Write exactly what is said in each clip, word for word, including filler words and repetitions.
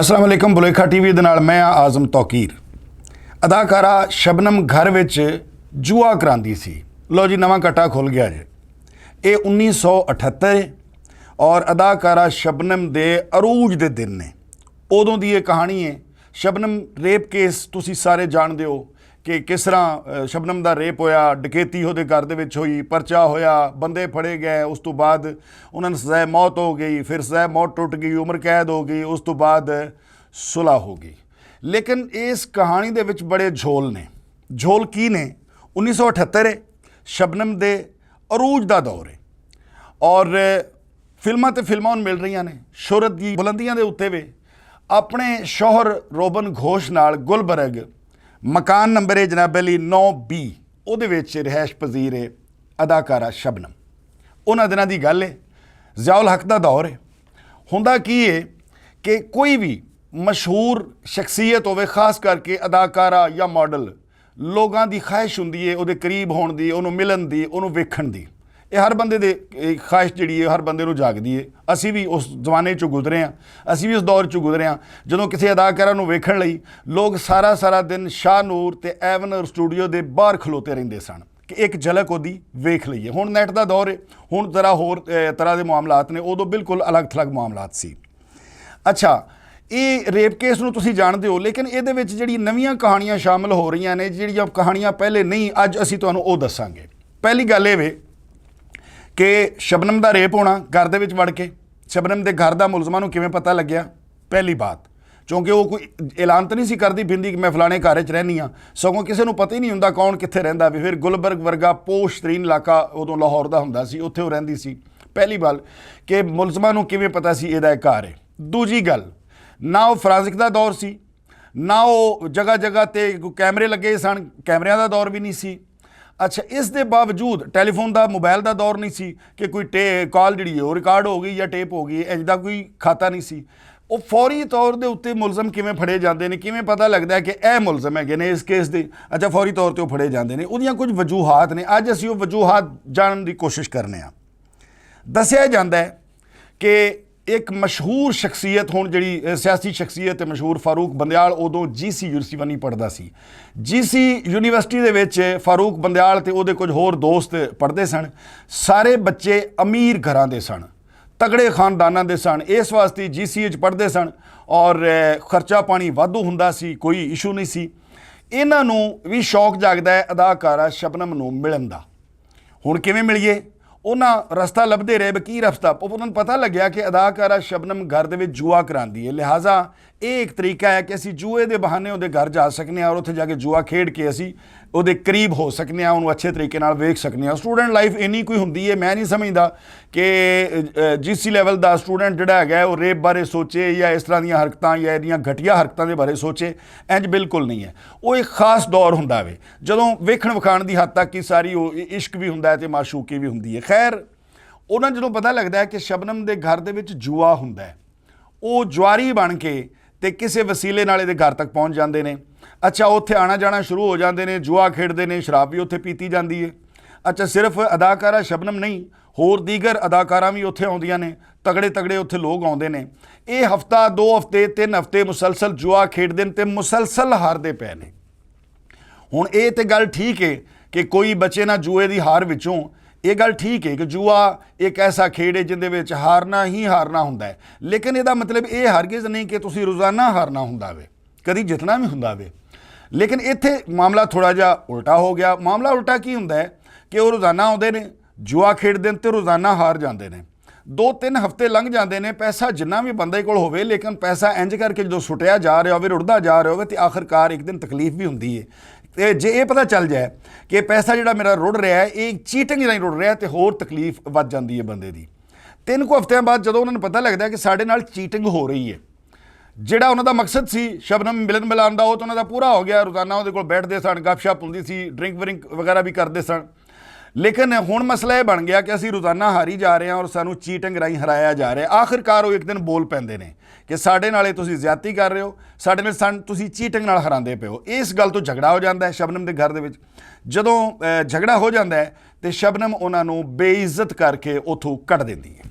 السلام علیکم، بلیکھا ٹی وی دے نال میں ہاں آزم توقیر۔ اداکارہ شبنم گھر وچ جوا کراندی سی۔ لو جی، نواں کٹا کھل گیا جے۔ اے انیس سو اٹھہتر ہے اور اداکارہ شبنم دے عروج دے دن نے۔ اودوں دی یہ کہانی ہے۔ شبنم ریپ کیس تسی سارے جان دیو کہ کس طرح، اے، شبنم دا ریپ ہویا، ڈکیتی ہو دے گھر دے وچ ہوئی، پرچہ ہویا، بندے پھڑے گئے، اس تو بعد انہاں نے سزائے موت ہو گئی، پھر سزائے موت ٹوٹ گئی، عمر قید ہو گئی، اس تو بعد صلح ہو گئی۔ لیکن اس کہانی دے وچ بڑے جھول نے۔ جھول کی نے؟ انیس سو اٹھہتر ہے، شبنم دے عروج دا دور ہے اور فلماں تے فلماں ہن مل رہیاں نے، شہرت دی بلندیاں دے اُتے وے۔ اپنے شوہر روبن گھوش نال گلبرگ، مکان نمبر ہے جناب علی نو بی، اودے وچ رہائش پذیر ہے اداکارہ شبنم۔ انہاں دناں دی گل ہے، ضیاء الحق دا دور ہے۔ ہوندا کی ہے کہ کوئی بھی مشہور شخصیت ہووے، خاص کر کے اداکارہ یا ماڈل، لوگاں دی خواہش ہوندی ہے اودے قریب ہون دی، اونوں ملن دی، اونوں ویکھن دی۔ یہ ہر بندے دے، یہ خواہش جڑی ہے، ہر بندے نوں جاگدی ہے۔ اسی بھی اس زمانے چوں گزرے ہاں، اسی بھی اس دور چوں گزرے ہاں، جدوں کسی اداکارہ نوں ویکھن لئی لوگ سارا سارا دن شاہ نور تے ایون اسٹوڈیو دے باہر کھلوتے رہندے سن کہ ایک جھلک اودی ویکھ لئیے۔ ہن نیٹ دا دور ہے، ہن ذرا ہور، اے، طرح دے معاملات نے، اودوں بالکل الگ تھلگ معاملات سی۔ اچھا، یہ ریپ کیس نوں تسی جانتے ہو، لیکن اے دے وچ جڑی نویاں کہانیاں شامل ہو رہیاں نے، جڑیاں کہانیاں پہلے نہیں، اج اسی تانوں او دساں گے۔ پہلی گل اے وے کہ شبنم دا ریپ ہونا گھر دے وچ وڑ کے، شبنم دے گھر دا ملزماں نوں کیویں پتہ لگیا؟ پہلی بات، کیونکہ وہ کوئی اعلان تو نہیں سی کردی پھردی کہ میں فلانے گھر وچ رہنی ہاں، سگوں کسے نوں پتہ ہی نہیں ہوندا کون کتھے رہندا وے۔ پھر گلبرگ ورگا پوش ترین علاقہ ادوں لاہور دا ہوندا سی، اتھے وہ رہندی سی۔ پہلی گل کہ ملزماں نوں کیویں پتہ سی اے دا اے گھر اے؟ دوجی گل، نہ او فرانزک دا دور سی، نہ او جگہ جگہ تے کوئی کیمرے لگے سن، کیمریاں دا دور وی نی سی۔ اچھا، اس دے باوجود ٹیلیفون دا، موبائل دا دور نی سی کہ کوئی ٹے-، کال جڑی اے او ریکارڈ ہو گئی یا ٹیپ ہو گئی، انج دا کوئی کھاتا نی سی۔ او فوری طور دے اُتے ملزم کیویں پھڑے جاندے نے، کیویں پتہ لگدا اے کہ اے ملزم ہے گے نے اس کیس دے؟ اچھا، فوری طور تے او پھڑے جاندے نے، اودیاں کچھ وجوہات نے۔ اج اسی او وجوہات جانن دی کوشش کرنے آں۔ دسیا جاندا ہے کہ ایک مشہور شخصیت ہن جڑی، اے، سیاسی شخصیت ہے مشہور، فاروق بندیال اودوں جی سی یونیورسٹی ونی پڑھدا سی۔ جی سی یونیورسٹی دے وچ فاروق بندیال تے اودے کچھ ہور دوست پڑھدے سن۔ سارے بچے امیر گھراں دے سن، تگڑے خانداناں دے سن، اس واسطے جی سی وچ پڑھدے سن اور، اے، خرچہ پانی وادھو ہوندا سی، کوئی ایشو نہیں سی۔ انہاں نوں وی شوق جاگدا ہے اداکارہ شبنم نوں ملن دا۔ ہن کیویں ملیے؟ انہاں رستہ لبھدے رہے، بکی رستہ۔ انہاں نوں پتہ لگیا کہ اداکارہ شبنم گھر دے وچ جوا کراندی ہے، لہذا اے ایک طریقہ ہے کہ اسی جوئے دے بہانے اودے گھر جا سکنے ہاں اور اتھے جا کے جوا کھیڈ کے اسی اودے قریب ہو سکنے ہاں، اونوں اچھے طریقے نال ویکھ سکنے ہاں۔ سٹوڈنٹ لائف اینی کوئی ہوندی ہے، میں نہیں سمجھدا کہ، اے، جی سی لیول دا سٹوڈنٹ جڑا ہے او ریپ بارے سوچے یا اس طرح دیاں حرکتاں یا ایہدیاں گھٹیا حرکتاں دے بارے سوچے، انج بالکل نہیں ہے۔ او ایک خاص دور ہوندا وے جدوں ویکھن وکھان دی حد تک کی ساری او عشق وی ہوندا ہے تے معشوقی وی ہوندی ہے۔ خیر، انہاں جدوں پتہ لگدا ہے کہ شبنم دے گھر دے وچ جوا ہوندا ہے، او جواری بن کے تے کسے وسیلے نال ایہدے گھر تک پہنچ جاندے نے۔ اچھا، اوتھے آنا جانا شروع ہو جاندے نے، جوا کھیڈدے نے، شراب وی اوتھے پیتی جاندی ہے۔ اچھا، صرف اداکارہ شبنم نہیں، ہور دیگر اداکاراں وی اوتھے آندیاں نے، تگڑے تگڑے اوتھے لوگ آندے نے۔ اے ہفتہ، دو ہفتے، تن ہفتے مسلسل جوا کھیڈدے نے تے مسلسل ہاردے پے نے۔ ہن اے تے گل ٹھیک ہے کہ کوئی بچے نہ جوئے دی ہار وچوں، اے گل ٹھیک ہے کہ جوا ایک ایسا کھیڈ ہے جندے وچ ہارنا ہی ہارنا ہوندا ہے، لیکن اے دا مطلب اے ہرگز نہیں کہ تسی روزانہ ہارنا ہوندا وے، کدی جتنا بھی ہوندا وے۔ لیکن ایتھے معاملہ تھوڑا جہا الٹا ہو گیا۔ معاملہ الٹا کی ہوندا ہے کہ او روزانہ آندے نے، جوا کھیڈدے نے تے روزانہ ہار جاندے نے۔ دو تن ہفتے لنگ جاندے نے، پیسہ جنہ وی بندے کول ہووے، لیکن پیسہ انج کر کے جدوں سٹیا جا رہیا ہووے، رڑدا جا رہیا ہووے تے آخر کار ایک دن تکلیف وی ہوندی ہے۔ تے جے اے پتہ چل جائے کہ پیسہ جڑا میرا رڑ رہیا ہے، اے چیٹنگ نال رڑ رہیا ہے تے ہور تکلیف ود جاندی ہے بندے دی۔ تن کو ہفتیاں بعد جدوں انہاں نوں پتہ لگدا ہے کہ ساڈے نال چیٹنگ ہو رہی ہے، جڑا انہاں دا مقصد سی شبنم ملن ملان دا، او تے انہاں دا پورا ہو گیا۔ روزانہ اوہدے کول بیٹھدے سن، گپ شپ ہوندی سی، ڈرنک ورنک وغیرہ وی کردے سن۔ لیکن ہن مسئلہ اے بن گیا کہ اسی روزانہ ہاری جا رہے ہاں اور سانوں چیٹنگ راہیں ہرایا جا رہا ہے۔ آخر کار او ایک دن بول پیندے نے کہ ساڈے نال اے تسی زیادتی کر رہے ہو، ساڈے نال سان تسی چیٹنگ نال ہراندے پے ہو۔ اس گل تو جھگڑا ہو جاندا ہے شبنم دے گھر دے وچ۔ جدوں، اے، جھگڑا ہو جاندا ہے تے شبنم انہاں نوں بے عزت کر کے اتھوں کڈ دیندی ہے۔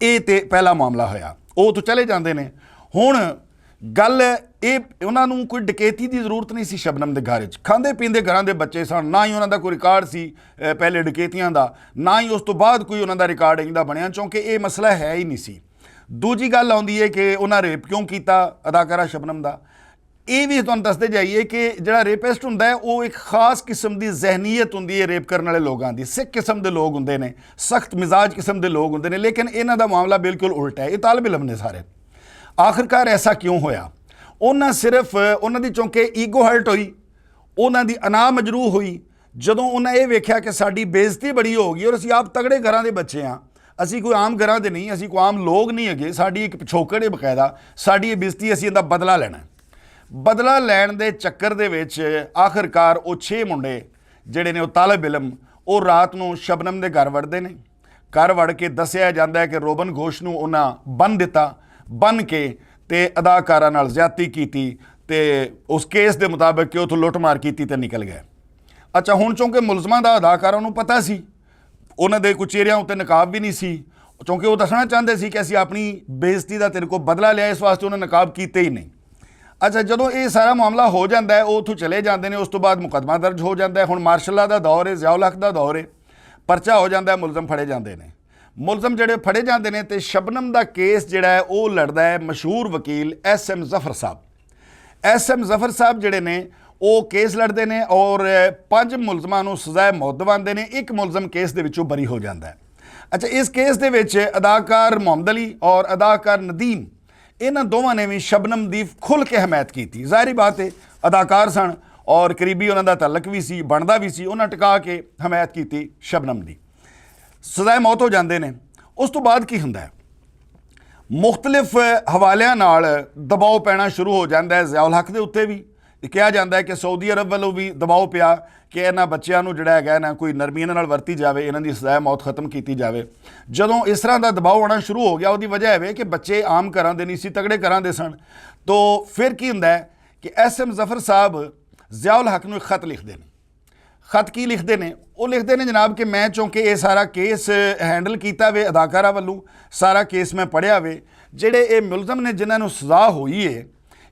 اے تے پہلا معاملہ ہویا۔ او تو چلے جاندے نے۔ ہن گل اے، انہاں نوں کوئی ڈکیتی دی ضرورت نہیں سی۔ شبنم دے گھر وچ کھاندے پیندے گھراں دے بچے سن، نہ ہی انہاں دا کوئی ریکارڈ سی پہلے ڈکیتیاں دا، نہ ہی اس توں بعد کوئی انہاں دا ریکارڈ ایندا بنیا، چونکہ اے مسئلہ ہے ہی نہیں سی۔ دوجی گل آندی ہے کہ انہاں ریپ کیوں کیتا اداکارہ شبنم دا؟ اے وی تہانوں دسدے جائیے کہ جڑا ریپسٹ ہوندا ہے، او ایک خاص قسم دی ذہنیت ہوندی ہے ریپ کرن والے لوگاں دی۔ سکھ قسم دے لوگ ہوندے نے، سخت مزاج قسم دے لوگ ہوندے نے، لیکن انہاں دا معاملہ بالکل الٹا ہے۔ اے طالب علم نے سارے۔ آخرکار ایسا کیوں ہویا؟ انہاں صرف، انہاں دی چونکہ ایگو ہرٹ ہوئی، انہاں دی انا مجروح ہوئی۔ جدوں انہاں اے ویکھیا کہ ساڈی بےعزتی بڑی ہو گئی اور اسی آپ تگڑے گھراں دے بچے ہاں، اسی کوئی عام گھراں دے نہیں، اسی کوئی عام لوگ نہیں ہگے، ساڈی ایک پچھوکڑ ہے باقاعدہ، ساڈی یہ بےعزتی، اسی اندا بدلہ لینا ہے۔ بدلہ لین دے چکر دے وچ آخرکار او چھ منڈے جڑے نے، او طالب علم، او رات نوں شبنم دے گھر وڑدے نے۔ گھر وڑ کے دسیا جاندا ہے کہ روبن گھوش نوں انہاں بن دتا، بن کے تے اداکارہ نال زیادتی کیتی، تے اس کیس دے مطابق کہ اتھوں لٹ مار کیتی تے نکل گئے۔ اچھا، ہن چونکہ ملزماں دا اداکارہ نوں پتہ سی، انہاں دے کوئی چہریاں اُتے نقاب وی نہیں سی، چونکہ وہ دسنا چاہندے سی کہ اسی اپنی بےعزتی دا تیرے کو بدلہ لیا، اس واسطے انہاں نقاب کیتے ہی نہیں۔ اچھا، جدوں یہ سارا معاملہ ہو جاندا ہے، وہ اتھوں چلے جاندے نے، اس تو بعد مقدمہ درج ہو جاندا ہے۔ ہن مارشل لا دا دور ہے، ضیاء الحق دا دور ہے، پرچہ ہو جاندا ہے، ملزم پھڑے جاندے نے۔ ملزم جڑے پھڑے جاندے نے تے شبنم دا کیس جڑا ہے، وہ لڑدا ہے مشہور وکیل ایس ایم ظفر صاحب۔ ایس ایم ظفر صاحب جڑے نے، وہ کیس لڑدے نے اور پنج ملزماں نوں سزائے موت دواندے نے۔ ایک ملزم کیس دے وچوں بری ہو جاندا ہے۔ اچھا، اس کیس دے وچ اداکار محمد علی اور اداکار ندیم، انہاں دوواں نے بھی شبنم دی کھل کے حمایت کیتی۔ ظاہری بات ہے، اداکار سن اور قریبی انہاں دا تعلق بھی سی، بندا بھی سی، انہاں ٹکا کے حمایت کیتی شبنم دی۔ سزائے موت ہو جاندے نے۔ اس تو بعد کی ہوندا ہے؟ مختلف حوالیاں نال دباؤ پینا شروع ہو جاندا ہے ضیاء الحق دے اُتے بھی۔ یہ کہا جاندا ہے کہ سعودی عرب والوں بھی دباؤ پیا کہ انہاں بچیاں نوں جڑا ہے نا، کوئی نرمی انہاں نال ورتی جاوے، انہاں دی سزا موت ختم کیتی جاوے۔ جدوں اس طرح دا دباؤ آنا شروع ہو گیا، اودی وجہ ہے کہ بچے عام گھراں دے نہیں سی، تگڑے گھراں دے سن۔ تو پھر کی ہوندا ہے کہ ایس ایم ظفر صاحب ضیاء الحق نوں ایک خط لکھدے نے۔ خط کی لکھدے نے؟ وہ لکھدے نے جناب کہ میں چونکہ یہ سارا کیس ہینڈل کیتا وے اداکارہ والوں، سارا کیس میں پڑھیا وے، جڑے اے ملزم نے جنہاں نوں سزا ہوئی ہے،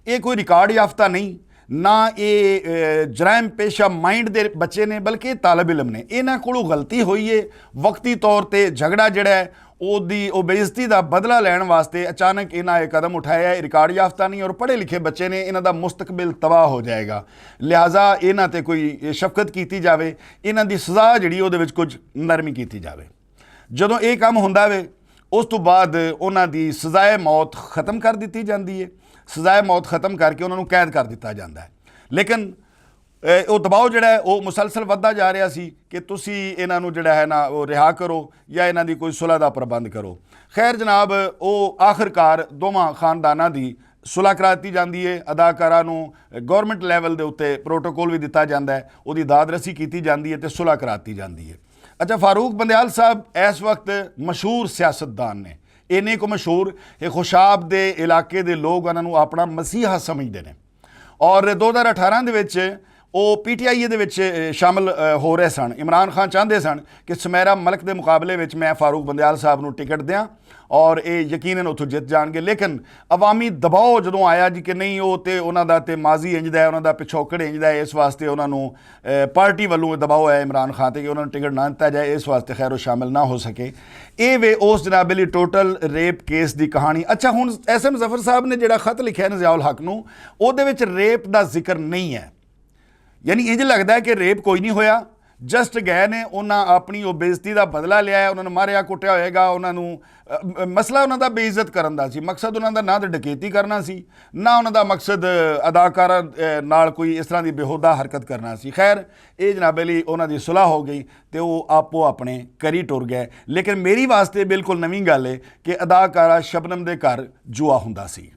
یہ کوئی ریکارڈ یافتہ نہیں، نہ یہ جرائم پیشہ مائنڈ دے بچے نے، بلکہ طالب علم نے۔ انہاں کولوں غلطی ہوئی ہے، وقتی طور تے جھگڑا جڑا ہے، او دی او بے عزتی دا بدلہ لین واسطے اچانک انہاں یہ قدم اٹھایا ہے، ریکارڈ یافتہ نہیں اور پڑھے لکھے بچے نے، انہاں دا مستقبل تباہ ہو جائے گا۔ لہذا انہاں تے کوئی شفقت کیتی جاوے، انہاں دی سزا جڑی او دے وچ کچھ نرمی کیتی جاوے۔ جدوں یہ کام ہوندا وے، اس تو بعد انہاں دی سزائے موت ختم کر دتی جاندی ہے۔ سزائے موت ختم کر کے انہاں نوں قید کر دتا جاندا ہے۔ لیکن اے، او دباؤ جڑا ہے، او مسلسل ودھدا جا رہا سی کہ تسی انہاں نوں جڑا ہے نا، او رہا کرو یا انہاں دی کوئی صلح دا پربند کرو۔ خیر جناب، او آخرکار دوواں خانداناں دی صلح کرا دتی جاندی ہے۔ اداکارہ نوں گورنمنٹ لیول دے اُتے پروٹوکول وی دتا جاندا ہے، اودی داد رسی کیتی جاندی ہے تے صلح کرا دتی جاندی ہے۔ اچھا، فاروق بندیال صاحب اس وقت مشہور سیاستدان نے، اینے کو مشہور کہ خوشاب دے علاقے دے لوگ انہاں نوں اپنا مسیحا سمجھدے نے۔ اور دو ہزار اٹھارہ دے وچ او پی ٹی آئی اے دے وچ شامل ہو رہے سن۔ عمران خان چاہندے سن کہ سمیرا ملک دے مقابلے وچ میں فاروق بندیال صاحب نوں ٹکٹ دیاں اور اے یقیناً اتھوں جت جان گے، لیکن عوامی دباؤ جدوں آیا جی کہ نہیں، او تے انہاں دا تے ماضی انج دا ہے، انہاں دا پچھوکڑ انج دا ہے، اس واسطے انہاں نوں پارٹی ولوں دباؤ ہے عمران خان تے کہ انہاں نوں ٹکٹ نہ دتا جائے، اس واسطے خیر او شامل نہ ہو سکے۔ اے وے اس جناب علی ٹوٹل ریپ کیس دی کہانی۔ اچھا، ہن ایس ایم ظفر صاحب نے جڑا خط لکھیا نا ضیاء الحق نوں، او دے وچ ریپ دا ذکر نہیں ہے۔ یعنی انج لگدا ہے کہ ریپ کوئی نہیں ہویا، جسٹ گئے نے، انہاں اپنی او بےعزتی دا بدلہ لیا ہے، انہاں نوں ماریا کٹیا ہوئے گا، انہاں نوں مسئلہ انہاں دا بے عزت کرن دا سی، مقصد انہاں دا نہ تے ڈکیتی کرنا سی، نہ انہاں دا مقصد اداکارہ نال کوئی اس طرح دی بےہودہ حرکت کرنا سی۔ خیر، اے جناب علی انہاں دی صلح ہو گئی تے او آپو اپنے کری ٹر گئے۔ لیکن میری واسطے بالکل نویں گل ہے کہ اداکارہ شبنم دے گھر جوا ہوندا سی۔